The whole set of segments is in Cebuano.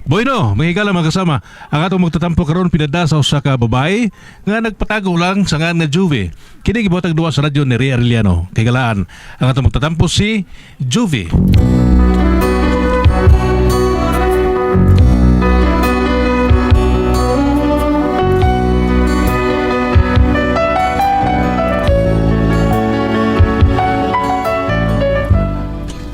Bueno, mga higala mga kasama, ang atong magtatampo karon pinada sa usa ka babae nga nagpatago lang sa ngan nga Juve. Kini gibuhatag duwa sa radyo ni Ria Arellano. Kay galaan, ang atong magtatampo si Juve.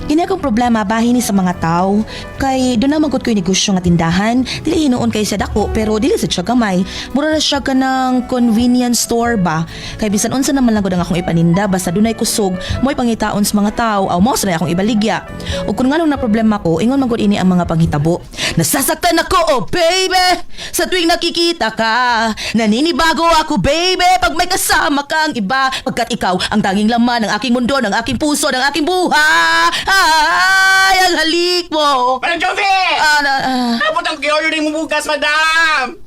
Kini akong problema bahin ni sa mga tao kay doon na magud ko'y negosyo nga tindahan, dili hinuon kay sa dako pero dili sad siya gamay. Mura ra siya kanang convenience store ba, kay bisan unsa naman lang gud ang akong ipaninda basta dunay kusog mo'y pangitaon sa mga tao aw mao sa akong ibaligya. Ug kun nganong na problema ko, ingon man gud ini ang mga panghitabo. Nasasaktan ako, oh baby, sa tuwing nakikita ka. Naninibago ako, baby, pag may kasama kang iba, pagkat ikaw ang tanging laman ng aking mundo, ng aking puso, ng aking buhay. Ay, ang halik mo. Madam Jovi! Ah, Abot ang order mo bugas, madam!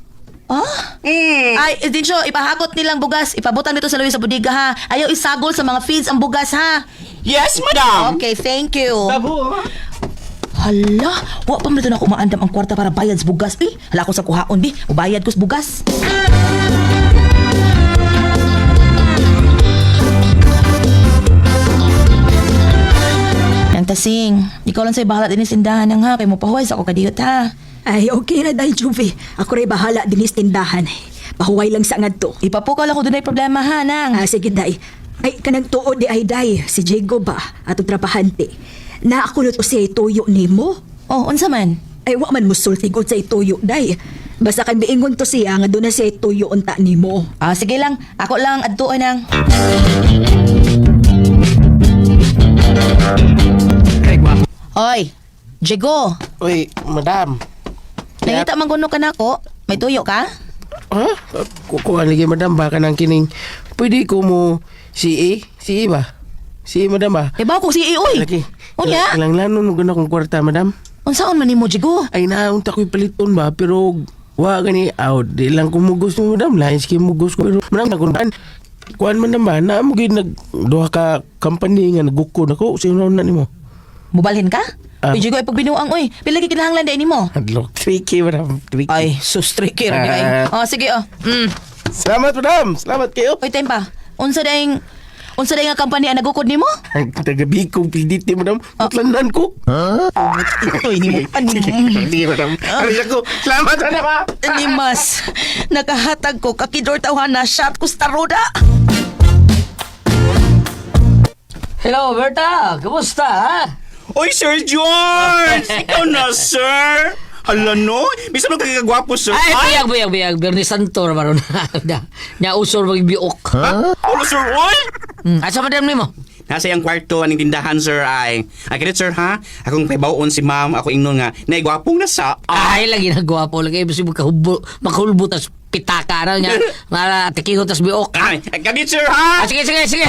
ah? Mm. Ay, Dincho, ipahakot nilang bugas. Ipabutang dito sa luwi sa bodega, ha. Ayaw isagol sa mga feeds ang bugas, ha. Yes, madam! Okay, thank you. Tabo. Hala, wa pa man dito na ako umaandam ang kwarta para bayad sa bugas. Eh, hala ko sa kuhaon, di. Ubayad ko sa bugas. Yang tasing, ikaw lang sa'y bahala din sindahan ng ha, kay mo pahuway sa ako kadiyot ha. Ay, okay na dahil, Juve. Ako rin bahala dinis tindahan. Pahuway lang sa ngadto. Ipapukaw lang ko dunay problema ha, nang. Ah, sige, day. Ay, kanang tuod di ay, day. Si Diego ba? Atong trabahante. Na ako na to siya ituyo nimo. Oh, unsa man? Ay, wa man musulti gud sa ituyo, day. Basta kay miingon to siya nga doon na siya ituyo unta nimo. Ah, sige lang. Ako lang adtuon nang. Hoy, Diego. Uy, madam. Nangita man kuno ka nako. May tuyo ka? Ha? Kukuha lagi, madam. Baka nang kining. Pwede ko mo CA? CA ba? CA, madam ba? Eh, ba ko si oy. Lagi. Unya? Lang lanon mo guna kong kwarta, madam. Unsaon man nimo, Diego? Ay, naunta ko'y paliton ba? Pero, wa gani out. Di lang kumugos mo, madam. Lain sige mugos ko. Pero, madam, nakundan. Kuan man naman, na mo gyud nag duha ka company nga nagukod ako. Sino na nimo? Mubalhin ka? Ah. Uy, Diego, ay pagbinuang oy. Pila gyud kinahanglan dai nimo? Hadlok. 3K, madam. 3K. Ay, sus, tricky ra di ay. Ah. Oh, sige oh. Salamat, madam. Salamat kayo. Oy, tempa. Unsa daing nga company ang nagukod nimo? Ang tagabi kong pildite, madam. Putlanan ko. Ito'y nimo pa nimo. Hindi, madam. Alis ako. Salamat, madam, ha? Limas, nakahatag ko kakidor tawhana shot ko sa taroda. Hello, Berta! Kumusta, ha? Oy, Sir George! Ikaw na, sir! Hala, no? Bisa mo kagagwapo, sir. Ay, biyag, biyag, biyag. Bernie Santor, maroon na. Nya usor magbiok. Ha? Ano, sir, oy? Asa madam nimo? Nasa iyang kwarto, aning tindahan, sir, ay. Ay, kinit, sir, ha? Akong paibaon si ma'am. Ako ingnon nga, naigwapong na sa. Ay, lagi na gwapo. Lagi, basi makahulbo, makahulbo tas pitaka na niya. Mara, tikiho tas biok. Ay, kanit, sir, ha? Ah, sige, sige, sige.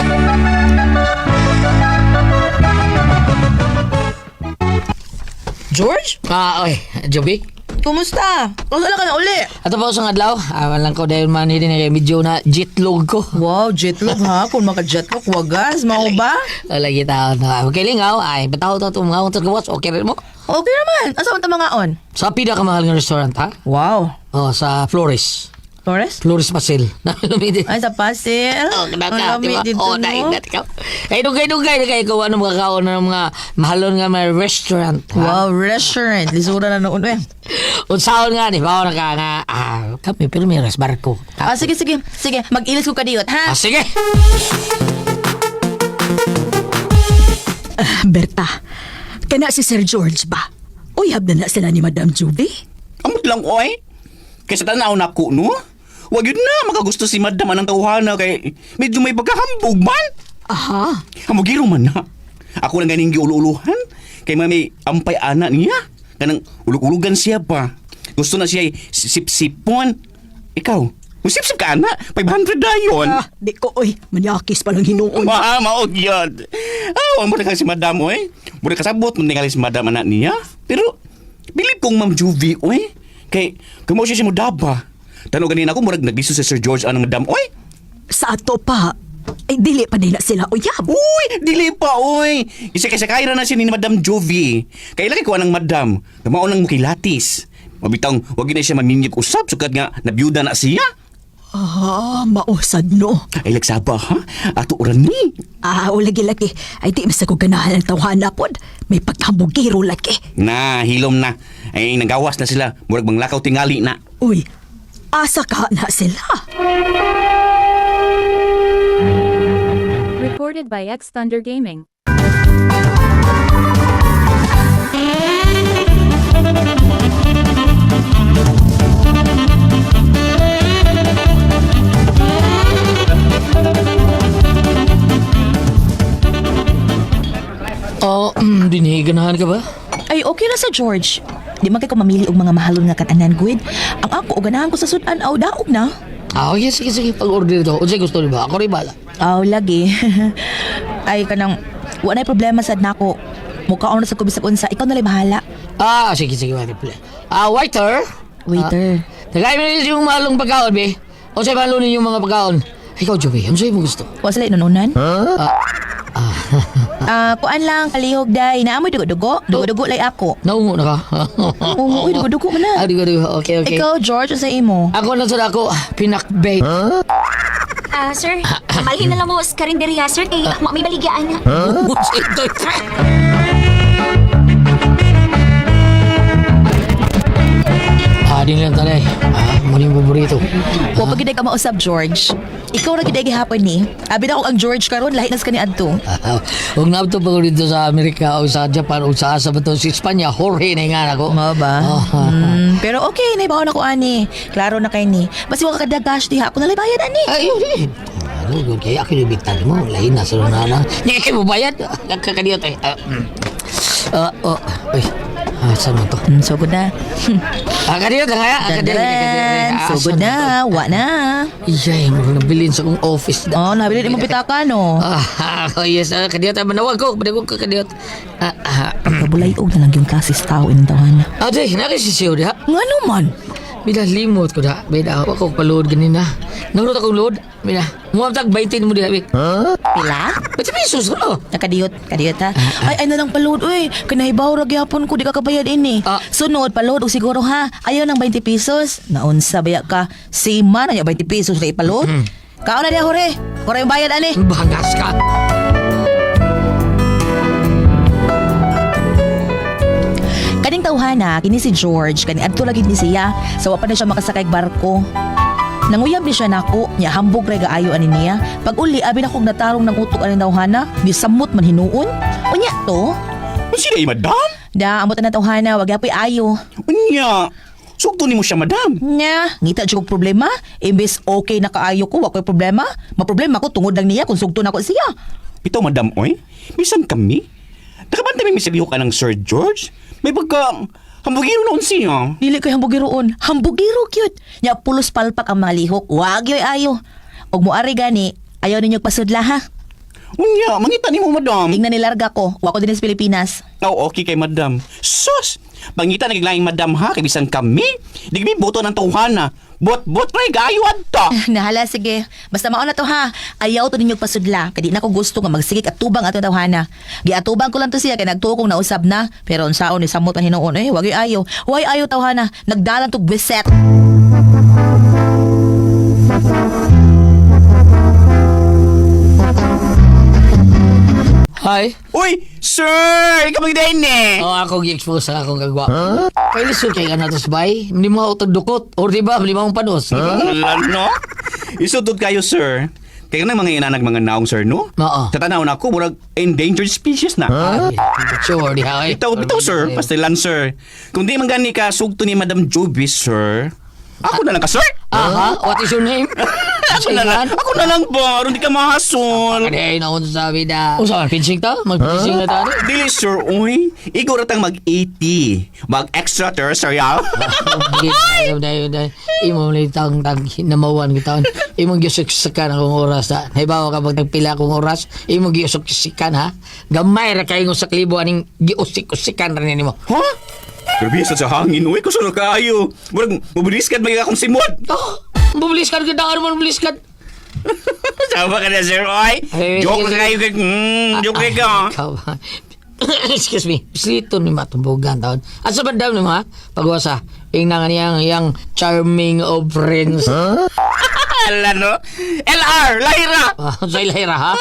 George? Ah, oy, Joby. Kumusta? Kumusta ka na uli? Ato pa sa adlaw. Ah, walang ko dahil man hindi na medyo na jitlog ko. Wow, jetlog ha? Kung maka-jetlog, wagas, mao ba? Lagi tao na. Okay, lingaw. Ay, bataw to itong mga untag gawas. Okay rin mo. Okay naman. Asa man ta mga on? Sa pinakamahal nga restaurant, ha? Wow. Oh, sa Flores. Flores? Flores Pasil. Nalumidin. Ay, sa Pasil. Oh, Ang kanaka, lami di ba? dito, Oh, no? dahil na ikaw. Ay, dugay, dugay, dugay. Ikaw, ano mga kaon ng mga mahalon nga mga restaurant. Ha? Wow, restaurant. Lisura na noon eh. Unsaon nga ni, bawa na ka nga, ah, kami, pero may res barko. Ah, sige, sige. Sige, mag-ilis ko kadiyot, ha? Ah, sige. Ah, Berta, kana si Sir George ba? Uyab na na sila ni Madam Juve? Amot lang, oy. Kaysa tanaw na ko, no? Wag yun na, makagusto si madam anang tawhana kay medyo may pagkahambog man. Aha. Hamugiro man na. Ako lang ganing giululuhan. Kay mami, ampay ana niya. Kanang ulug-ulugan siya pa. Gusto na siya sipsipon. Ikaw, musipsip ka ana. 500 dayon. Ah, di ko, oy. Manyakis palang hinuon. Ma, maog yun. Ah, mo na si madam, oy. Mura kasabot, mo si madam anak niya. Pero, bilib kong Ma'am Juvie, oy. Kay, kamo siya si Mudaba. Tanaw ganin ako, murag nagbiso si Sir George anang madam, oy. Sa ato pa, Ay, dili pa nila sila uyab. Uy, dili pa, uy. Isa kay sakay ra na siya ni Madam Jovi. Kay lagi ko anang madam. Mao nang mukilatis. Mabitang wag na siya maminyag usab sukad nga nabiyuda na siya. Ah, mausad no. Ay lagsaba ha. Ato oran ni. Ah, o lagi-lagi. Ay, di mas ako ganahan ang tawhana pod. May pagkambugiro lagi. Na, hilom na. Ay nagawas na sila. Murag manglakaw tingali na. Uy, asa ka na sila? Recorded by X Thunder Gaming. Oh, dinhi ganahan ka ba? Ay, okay na sa George. Di man kay ko mamili og mga mahalon nga katanan, Gwid. Ang ako, og ganahan ko sa sudan, aw, daog na. Ah, okay, sige, sige. Pag-order to. Unsay gusto ni ba? Ako rin bala. Aw, lagi. Ay, kanang, wala na problema sad nako. Mukhaon na sa kubisag unsa, ikaw na lang bahala. Ah, sige, sige. Wait, pala. Ah, waiter. Waiter. Ah, tagay mo na yung mahalong pagkaon, be. Unsay mahalo ninyo mga pagkaon? Ikaw, Joey, unsay mo gusto? Wa sila inununan? Ah, kuan lang, kalihog day. Naamoy dugo-dugo. Dugo-dugo lay ako. Naungo na ka? Oo, uy, dugo-dugo man na. Ah, dugo-dugo. Okay, okay. Ikaw, George, sa imo. Ako na sa ako, pinakbet. Ah, sir, malhin na lang mo sa karinderya, sir, kay may baligyaan na. Ito. Ah, di lang tanay. Ah, muna yung paborito. Wa pa gid ka mausab, George. Ikaw ra gid ay gihapon ni. Abi na ko ang George karon lahi na sa kaniadto. Ah, Huwag na ito pag dito sa Amerika o sa Japan o sa asa ba to, sa Espanya, Jorge na nga ako. Mao ba? Oh. Pero okay, naibaw na ko ani. Klaro na kay ni. Basi wa ka kadagash diha, ako na lang bayad ani. Ay, yun eh. Ano, yun, kaya ako yung bitag mo. Lain na sa lunana. Hindi kayo mabayad. Nagkakadiyot eh. Ah, mm. Ah, oh, uy. Ah, saan mo to? So good na. Ah, kadiyot lang kaya. Ah, kadiyot, kadiyot. Dandan. Ah, So good saan na. mo to? Wa na. Iyay, mo nabilin sa akong office. Oh, nabilin imo pitaka no. Ah, oh, yes. Ah, kadiyot. Ah, manawag ko. Manawag ko, kadiyot. Ah, ah. Kabulay-og na lang yung klase sa tao ining tawana. Ate, nakisisiyo diha. Ngano man? Bila limot ko da. Bila ako paload ganina. Nangurot akong load. Bila, muamtag baitin mo diha. Bi. Pila? Ba't pesos ko? Nakadiyot, kadiyot ha. Ay, ay na lang palod, uy. Kinahibaw ra gyapon ko, di ka kabayad ini. Ah. Sunod, palod og siguro ha. Ayaw ng 20 pesos. Naunsa baya ka? Sima na niya 20 pesos na ipalod. Kaon na diha hore. Kora yung bayad ani. Bangas ka. Kaning tawhana, kini si George, kani adto lagi ni siya. Sa wa pa na siya makasakay og barko. Nanguyab ni siya nako, niya hambog ra gaayo ani niya. Pag uli abi na kog natarong ng utok ani tawhana, gisamot man hinuon. Unya to, Unsa day, madam? da amot na tawhana, wag yapoy ayo. Unya. Sugto nimo siya, madam. Nya, ngita jud kog problema. Imbes okay na kaayo ko, wa koy problema. Maproblema ko tungod lang niya kung sugto nako siya. Bitaw, madam, oy. Bisan kami. Nakabanta may misaliho ka ng Sir George. May pagka hambugiro noon siya. Dili koy hambugiroon. Hambugiro cute. Nya pulos palpak ang mga lihok. Wag yoy ayo. Og moari gani, ayaw ninyo pasudla ha. Unya, mangita nimo, madam. Ingnan nilarga ko, wa ko dinhi sa Pilipinas. Oh, okay kay madam. Sus! Pangita naglaing madam ha, kay bisan kami. Di kami boto ng tawhana. Bot-bot pre, gayo adto. Nahala sige. Basta mao na to ha. Ayaw to ninyo pasudla. Kay di na ko gusto nga magsigig at tubang atong tawhana. Giatubang ko lang to siya kay nagtuo kong nausab na. Pero unsaon ni samot man hinuon eh, wag yoy ayo. Way ayo tawhana. Nagdalan to biset. Hi. Uy, sir! Ikaw magdain eh. Oh, ako gi-expose sa akong kagwa. Huh? Kay lisod kay ka na to bay. Hindi mo ako dukot. Or di ba, hindi mo akong panos. Wala, no? Isudod kayo, sir. Kaya nang mga inanag mga naong, sir, no? Oo. Sa tanaw na ako, murag endangered species na. Ay, sure, di ha. Bitaw, bitaw, sir. Pastilan, sir. Kung di man gani ka, sugto ni Madam Joby, sir. Ako na lang ka, sir. Aha, what is your name? Ako na lang. Ako na lang ba? Aron di ka mahasol. Kaya na akong sabi na. O saan, pinsing ta? Magpinsing na tayo? Dili, sir, uy. Ikaw ratang mag-AT. Mag-extraterrestrial. Ay! Imo ni tang tang namawan kita. Imong gisuksikan akong oras ha. Halimbawa kapag nagpila akong oras, imong gisuksikan ha. Gamay ra kayo sa klibo aning giusik-usikan ra nimo. Ha? Grabe sa hangin, uy. Kusuno kaayo. Murag, mabilis ka, may akong simod. Oh, bubilis ka, ganda ka naman, bubilis ka. Sama ka na, sir, oy. Ay, Joke sige, na kayo. Joke Ah, ka. ikaw ba? Excuse me. Slito ni matumbugan taon. Asa ba daw ni ha? Pagwasa. Ing nga niyang yang charming of prince. Ala, no? LR, lahira. Ah, sa ilahira ha?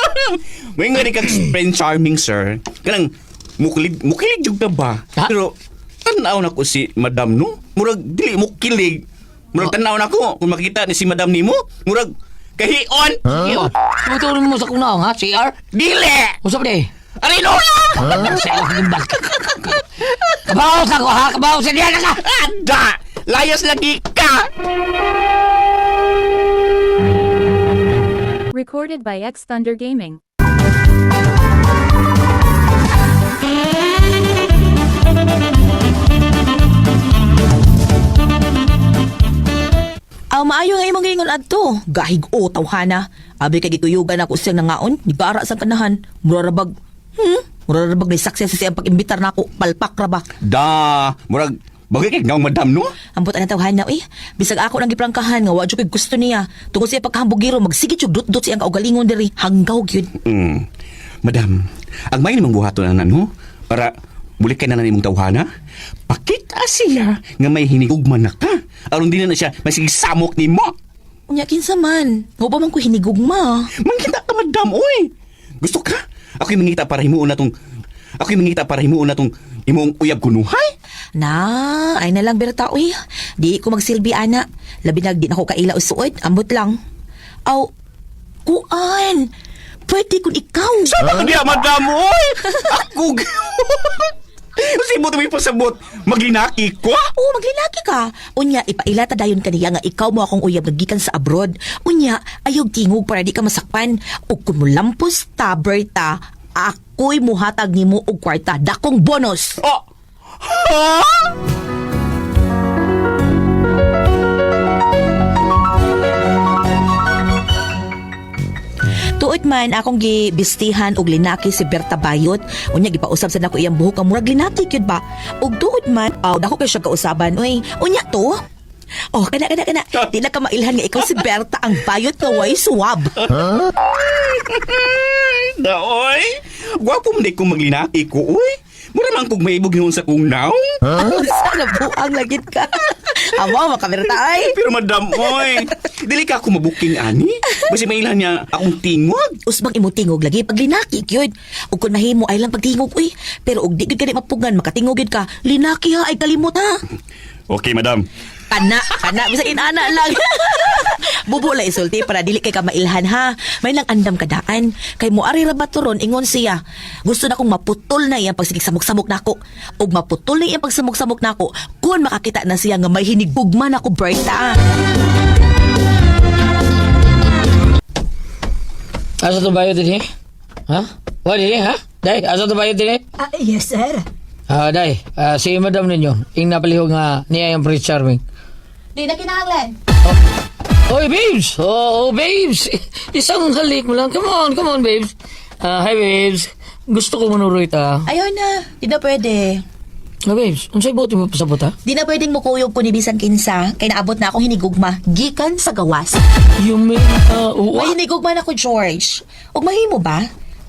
May nga rin kang Prince Charming, sir. Kanang, mukilig, mukilig jud ka ba? Ha? Pero, tanaw na ko si madam, no? Murag, dili mukilig. Murag, tanaw na ko. Kung makita ni si madam nimo, murag, kahion. Huh? Tumutuloy mo sa kunaong ha? CR? Dili! Usap di. Aray, lola! Sa ilang gimbal. Kabaw sa ko ha? Kabaw sa diyan ka! Ada! Layas lagi ka! Recorded by X Thunder Gaming. Aw maayo nga imong giingon adto. Gahig o tawhana. Abi kay gikuyugan ako siyang nangaon, nigara sa kanahan. Mura ra bag. Mura ra bag ni success sa siyang pag-imbitar nako, palpak ra ba. Da! Murag, bagay kay ngaw madam, no? Ambot ang tawhana eh. Bisag ako nang giprangkahan nga wa jud ko'y gusto niya. Tungod siya pagkahambugiro, magsige jud dut-dut siyang kaugalingon diri. Hanggaw gyud. Madam, ang may namang buhaton na no? Para bulik kay na na imong tawhana, pakita siya nga may hinigugma na ka. Aron di na na siya masigsamok nimo. Unya kinsa man? Nga ba man ko hinigugma? Mangita ka, madam, oy. Gusto ka? Ako'y mangita para himuon na tong Ako'y mangita para himuon na tong imong uyab kunuhay. Na, ay na lang berta uy. Di ko magsilbi ana. Labi nag di na ko kaila usuod, ambot lang. Aw, kuan. Pwede kun ikaw. Sama ka diya, madam, oy. Ako Kasi mo may pasabot, maglinaki ko. Oo, maglinaki ka. Unya, ipailata dayon kaniya nga ikaw mo akong uyab nga gikan sa abroad. Unya, ayaw tingog para di ka masakpan. Ug kung mulampos ta, Berta, ako'y muhatag nimo og kwarta. Dakong bonus. Oh. Ha? Tuod man akong gibistihan og linaki si Berta Bayot. Unya gipausab sa nako iyang buhok ang murag linaki gyud ba. Ug tuod man, aw dako kay siya kausaban oy. Unya to. Oh, kana kana kana. Di na ka mailhan nga ikaw si Berta ang bayot nga way suwab. Daoy. Gwapo man di ko maglinaki ko, oy. Mura man kog maibog yun sa kong naong. Sana buang lagit ka. Amo makaberta ay. Pero madam, oy, dili ka ako mabuking ani. Basi mailan niya akong tingog. Usbang imo tingog lagi pag linaki gyud. Ug kun mahimo ay lang pagtingog uy. Pero og di gyud kani mapugan makatingog gyud ka. Linaki ha ay kalimot ha. Okay, madam. Kana, kana, bisag inana lang. Bubo lang isulti para dili kay ka mailhan ha. May lang andam kadaan. Kay moari ra ba to ron ingon siya. Gusto na kong maputol na iyang pagsigig samok-samok nako. Ug maputol na iyang pagsamok-samok nako kun makakita na siya nga may hinigugma nako Berta. Asa to bayo din eh? Ha? Wa din ha? Day, asa to bayo din eh? Ah, yes, sir. Ah, day, ah, si madam ninyo, ing napalihog nga niya yung Prince Charming. Di na kinahanglan. Oy, babes! Oh, oh, babes! Isang halik mo lang. Come on, come on, babes. Ah, hi, babes. Gusto ko manuroy ta. Ayaw na, di na pwede. Ah, babes, unsay buot mo pasabot ha? Di na pwedeng mukuyog ko ni bisan kinsa kay naabot na akong hinigugma gikan sa gawas. You mean, May hinigugma na ko George. Ug mahimo ba?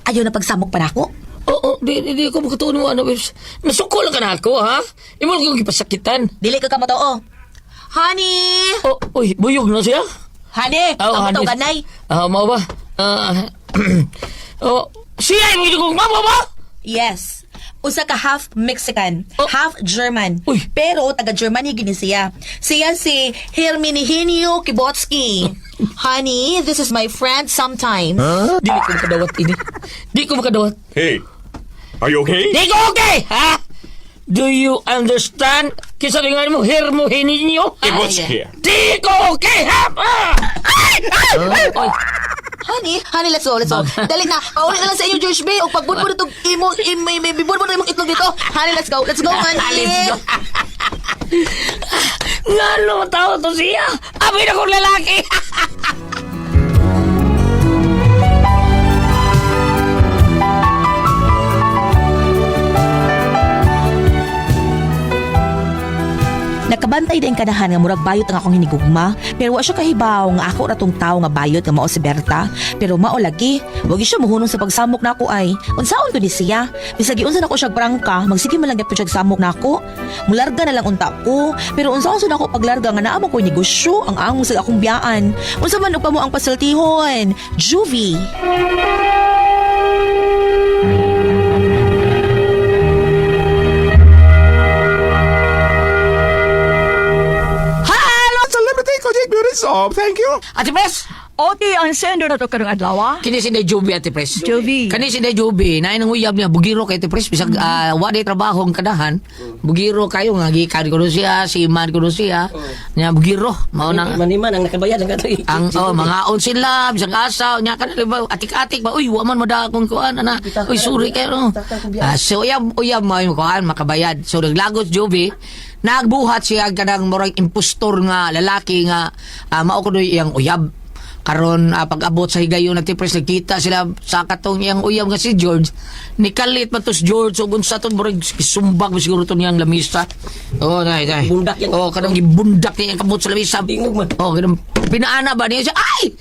Ayaw na pagsamok pa nako. Oo, di, di, di ko makatuon mo, ano, babes. Nasuko lang ka na ako, ha? Imo lang kong gipasakitan. Dili ka kamotoo. Honey! Oh, uy, buyog na siya. Honey, Oh, ang honey. ganay. Ah, mao ba? Ah, oh, siya yung hinigugma mo ba? Yes. Usa ka half Mexican, Oh. half German. Uy. Pero taga Germany gini siya. Siya si Herminihinio Kibotski. Honey, this is my friend sometimes. Dili ko makadawat ini. Di ko makadawat. Hey, are you okay? Di ko okay, ha? Do you understand? Kisa ringan mo, Hermohininyo? It was here. Di ko okay, ha? Ah! Ay! Ay! Ay! Oy, Honey, honey, let's go, let's go. Dali na. Pauli na lang sa inyo, George B. O pagbudbud itong imo, imo, imo, ibudbud na imong itlog dito. Honey, let's go. Let's go, honey. Let's go. Ngano tao to siya? Abi na kong lalaki. Nakabantay din kadahan nga murag bayot ang akong hinigugma, pero wa siya kahibaw nga ako ra tong tawo nga bayot nga mao si Berta. Pero mao lagi, wag siya muhunong sa pagsamok nako ay. Unsaon ko ni siya? Bisag giunsa nako siya prangka, magsige man lang gyud siya samok nako. Mularga na lang unta ko, pero unsaon sa nako paglarga nga naa mo ko'y negosyo ang angong sa akong biyaan. Unsa man ug pa mo ang pasultihon? Juvie. Hello! Celebrity ko, Jake Beauty Soap. Thank you. Ate Pres! Okay, ang sender na to karong adlaw. Kini si Day Juby, Ate Pres. Juvie. Kani si Day Juby, naay nang uyab niya, bugiro kay Ate Pres. Bisag, wa day trabaho ang kadahan. Bugiro kayo nga, gikan ko siya, si Iman ko siya. Nya bugiro, mao nang Maniman ang nakabayad ang katoy. ang oh, mga on sila bisag asa nya kan ba atik-atik ba uy wa man madakong kuan ana uy sorry kayo no. So uyab uyab mo yung kuan makabayad so naglagos Jovi nagbuhat siya kanang murag impostor nga lalaki nga mao kunoy iyang uyab karon pag-abot sa higayon na tipres nagkita sila sa katong iyang uyab nga si George nikalit man to si George ug unsa to murag gisumbag ba siguro to niyang lamisa oh nay nay Bundak yan. oh kanang gibundak niya ang kamot sa lamisa. Tingog man. Oh, ganun. Pinaana ba niya siya? Ay!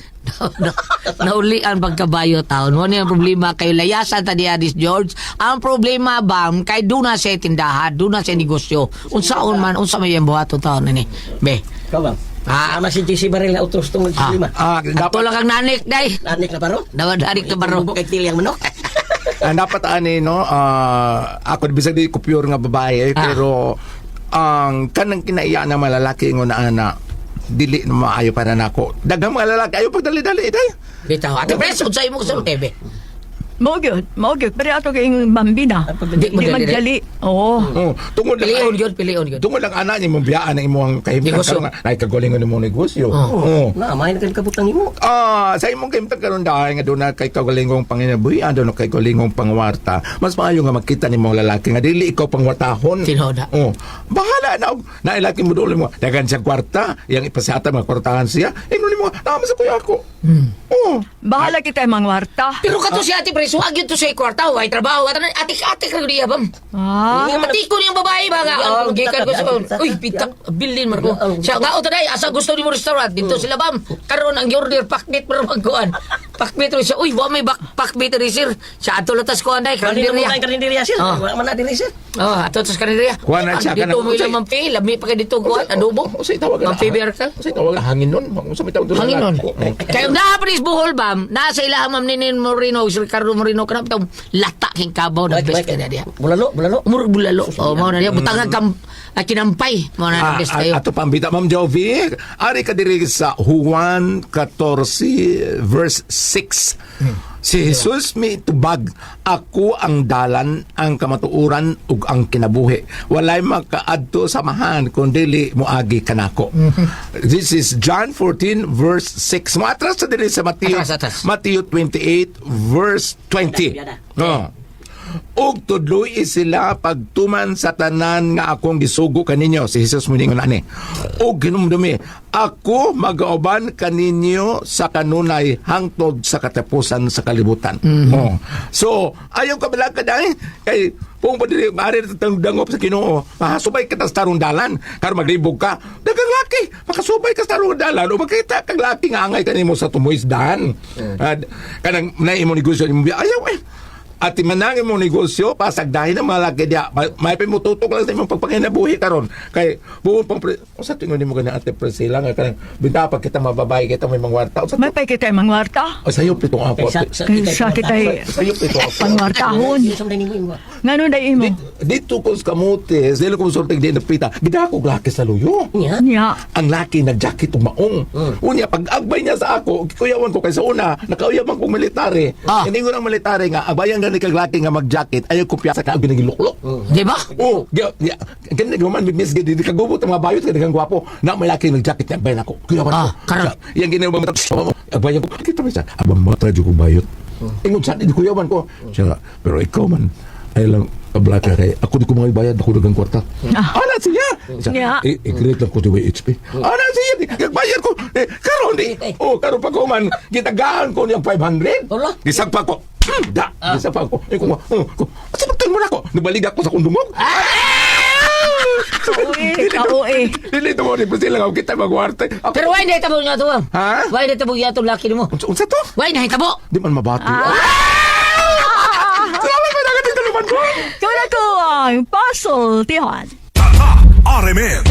Naulian pagkabayo taon. Mo niya ang problema kay layasan ta diya dis George. Ang problema bam kay duna sa tindahan, duna sa negosyo. Unsaon man, unsa may iyang buhaton taon ini. Be. Ikaw ba? Ah. Ama si JC Baril na utros tungod sa lima. Ah, Ato dapat, lang kang nanik day. Nanik na baro? Dapat nanik na baro. Bubok kay tili ang manok. ang dapat ani no, ako bisag di ko pure nga babae pero ang kanang kinaiya na malalaki ingon na ana dili na maayo para nako. Daghang mga lalaki ayo pagdali-dali day. Bitaw. Ate Pres, unsa imo kasulti be? Mao gyud, mao gyud pero ato kay bambi na. Di Di magdali. Oo. Oh, tungod lang Pilion gyud, pilion gyud. Tungod lang ana ni mong biyaan ang imong kahimtang Negosyo. karon nga ay kagalingon nimo negosyo. Oh. Oh. Na, mahin ka kabutang nimo. Sa imong kahimtang karon dahil nga doon na kay kagalingong panginabuhian, doon na kay kagalingong pangwarta. Mas maayo nga magkita nimo ang lalaki nga dili ikaw pangwartahon. Tinuod na. Oh. Bahala na og nailaki mo doon mo. Dagan siya kwarta, iyang ipasata mga kwartahan siya. Ingon nimo, tama sa kuya ako. Oh. Bahala kita mga warta. Pero kato si Ate Pres, wag yun to sa kwarta, way trabaho, at atik-atik ra gyud iya bam. Atiko niyang babae ba nga? Oh, gikan ko sa uy, pitak bilin man ko. Siya nga o taday, asa gusto nimo restaurant dito sila bam. Karon ang order pakbit pero magkuan. Pakbit ro siya. Uy, wa may bak pakbit ri sir. Siya ato latas kuan day, Karinderya. karinderya. Ang karinderya sir. Oh. Wala man na dili sir. Oh, ato tas karinderya. Kuan na siya, Dito kanang- mo ilang mampi, lami pa kay dito kuan adobo. Unsay tawag na? Mampi beer ka. Unsay tawag na hangin nun? Unsa may tawag doon? Hangin nun. Oh. Kaya naa pa buhol bam, nasa ilaha ma'am Ninin Moreno, si Ricardo Moreno kanang tong lata king kabaw na best kay diya. Bulalo, bulalo. Murag bulalo. Oh, mao na diya butangan kam kinampay. Mao na best kayo. Ato pambita Ma'am Jovi, ari ka diri sa Juan 14 verse 6. Si Jesus may tubag, ako ang dalan, ang kamatuoran ug ang kinabuhi. Walay makaadto sa mahan kun dili moagi kanako. This is John 14 verse 6. Moatras sa diri sa Mateo Atras, atras. Mateo 28 verse 20. No. Ug tudloy sila pagtuman sa tanan nga akong gisugo kaninyo. Si Jesus mo ningon ani. Ug hinumdumi, ako magauban kaninyo sa kanunay hangtod sa katapusan sa kalibutan. Oh. So, ayaw ka bala ka dahil kay kung pa dili maaari na dangop sa Ginoo, makasubay ka ta sa tarong dalan karon maglibog ka. Daghang laki, makasubay ka sa tarong dalan o makita kag laki nga angay kanimo sa tumuisdan. At kanang naimo negosyo nimo ayaw eh. At manangin mo negosyo, pasagdahin ang mga laki diya. May pimututok lang sa imong pagpanginabuhi karon. Kay buong pang unsa tingon nimo gani Ate Priscilla nga kanang binta pag kita mababay kita may mangwarta. Unsa May pa kita mga warta. O sayo pito ako. Sa Sa kita'y Sayo pito ako. pangwartahon. Ngano day imo? Dito ko sa kamotes, dili ko sultig di napita. Gidako og laki sa luyo. Nya. Nya. Ang laki nagjacket ug maong. Unya pag agbay niya sa ako, kuyawan ko kay sa una, nakauyaw man kong military. Hindi ko ng military nga abayan gani kag laki nga mag-jacket, ayaw ko piyasa ka ginagiluklok. Di ba? Oh, ganun man miss gid di kagubot ang mga bayot kay daghang gwapo. Na may laki nag-jacket niya agbay nako. Kuyawan ko. Karon. Yang ginawa mo agbayan ko. Kita ba siya? Abang mo try ko bayot. Ingon sa di kuyawan ko. Siya, pero ikaw man ay lang ablaka kay ako di ko mga bayad ako daghang kwarta. Ana siya. Siya, Yeah. I-create lang ko di HP. Ana siya, nagbayad ko. Eh, karon di. Oh, karon pa ko man gitagaan ko niyang 500. Wala. Gisagpa ko. Da, gisagpa ko. Eh, ko, oh, ko. Asa mo na ako? Nabalik ako sa kundungog. Kauwi, kauwi. Dili to mo ni sila nga kita magwarte. Ako- Pero why na hitabo nga to? Ha? Why na hitabo yung laki nimo? Unsa to? Why na hitabo? Di man mabati. Salamat pa dagat dito naman ko. Kau na ko ang pasultihan. RMN.